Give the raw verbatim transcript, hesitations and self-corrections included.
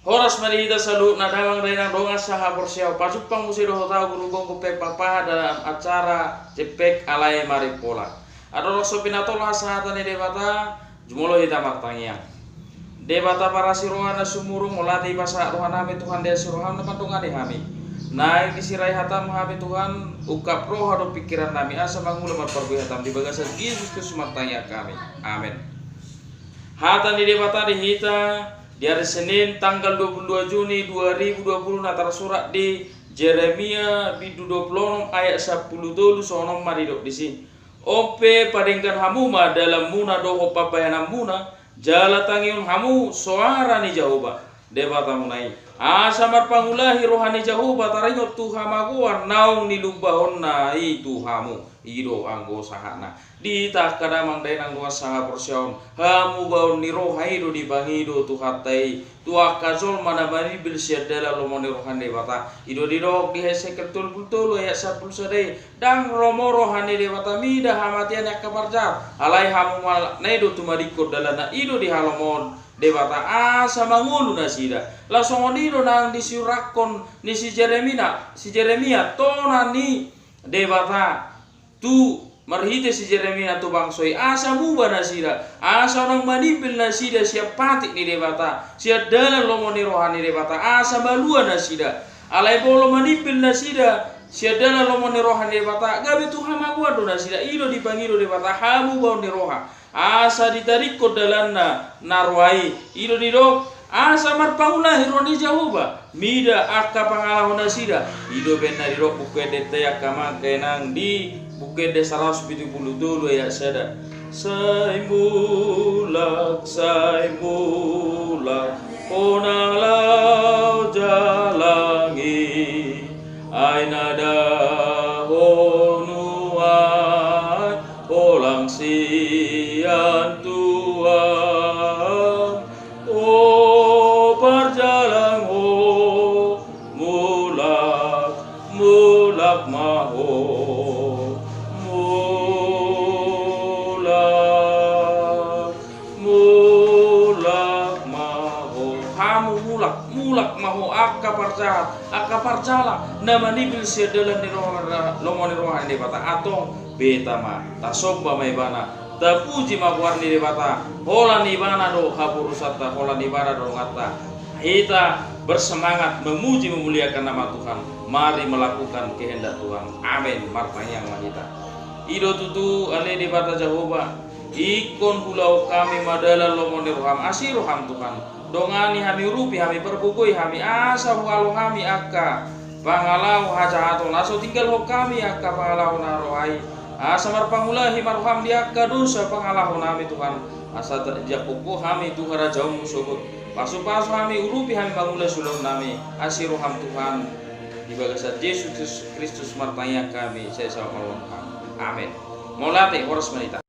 Horas ma di hita saluhutna damang dainang dongan sahaporseaon, pajumpang muse dohot ahu Guru Gonggo Pek Papaha dalam acara Jempek Alai Marimpola. Adong rap so pinatolhas hata ni Debata, jumolo hita martangiang. Debata parasi roha na sumurung, mauliate dipasahat rohanami Tuhan di asi roham na mandongani hami. Naeng disirai hatam hami Tuhan, ungkap roha dohot pingkirannami asa mangula marparbue hatam di bagasan Jesus Kristus martangiang hami. Amen. Hata ni Debata di hita di ari Senin tanggal dua puluh dua Juni dua ribu dua puluh na tarsurat di Jeremia bindu dua puluh onom ayat sampulu tolu, songon on ma didok disi: On pe padenggan hamu ma dalanmuna dohot pambahenanmuna, jala tangihon hamu soara ni Jahowa Debatamuna i, asa marpangulahi roha ni Jahowa taringot tu hamagoan naung nilumbahonna i tu hamu. I do anggo sahatna. Di hita angka damang dainang dongan sahaporseaon, hamubaon ni roha i do dipangido Tuhanta i tu angka jolma na manimbil sian dalan lomo ni roha ni Debata. I do didok di Hesekiel tolu puluh tolu ayat sampulu sada i: Ndang lomo roha ni Debata mida hamatean ni angka parjahat, alai hamubaon na i do tumadingkon dalanna. I do dihalomohon Debata asa mangolu nasida. Laos songon i do naung disurakkon ni si Jeremina, si Jeremia, tona ni Debata, tu marhite si Jeremia tu bangso i, asa muba nasida, asa unang manimbil nasida sian patik ni Debata, sian dalan lomo ni roha ni Debata, asa malua nasida. Alai molo manimbil nasida sian dalan lomo ni roha ni Debata, gabe tu hamagoan do nasida. I do dipangido Debata, hamubaon ni roha, asa ditadingkon dalanna na roa i. I do didok, asa marpangulahi roha ni Jahowa mida angka pangalaho nasida. I do umbahen na didok Buku Ende i, angka amang, angka inang, di Buku Ende saratus pitu pulu tolu ayat sada: Sai mulak, sai mulak, ho na laho jalang i, ai na daho nuaeng holang sian tuan. O parjalang ho, mulak, mulak ma ho, mulak, mulak ma ho. Hamu mulak, mulak ma ho, angka parjahat, angka parjala na manimbil sian dalan ni roha, lomo ni roha ni Debata. Antong beta ma, tasomba ma Ibana, tapuji ma goar ni Debata. Holan Ibana do haporusanta, holan Ibana do donganta. Hita bersemangat memuji memuliakan nama Tuhan. Mari melakukan kehendak Tuhan. Amen. Martangiang ma hita. I do tutu, ale Debata Jahowa, ingkon huulahon hami ma dalan lomo ni roham, asi roham Tuhan. Dongani hami, urupi hami, pargogoi hami, asa huhalo hami angka pangalaho hajahaton, asa hutinggalhon hami angka pangalaho na roa i, asa marpangulahi ma roham di angka dosa pangalaho nami Tuhan, asa ta-, dijangkon ho hami tu harajaonmu sogot. Pasupasu hami, urupi hami mangula siulaonnami, asi roham Tuhan. Di bagasan Jesus Kristus martangiang hami, sai sahat ma roham. Amen. Mauliate, horas ma di hita.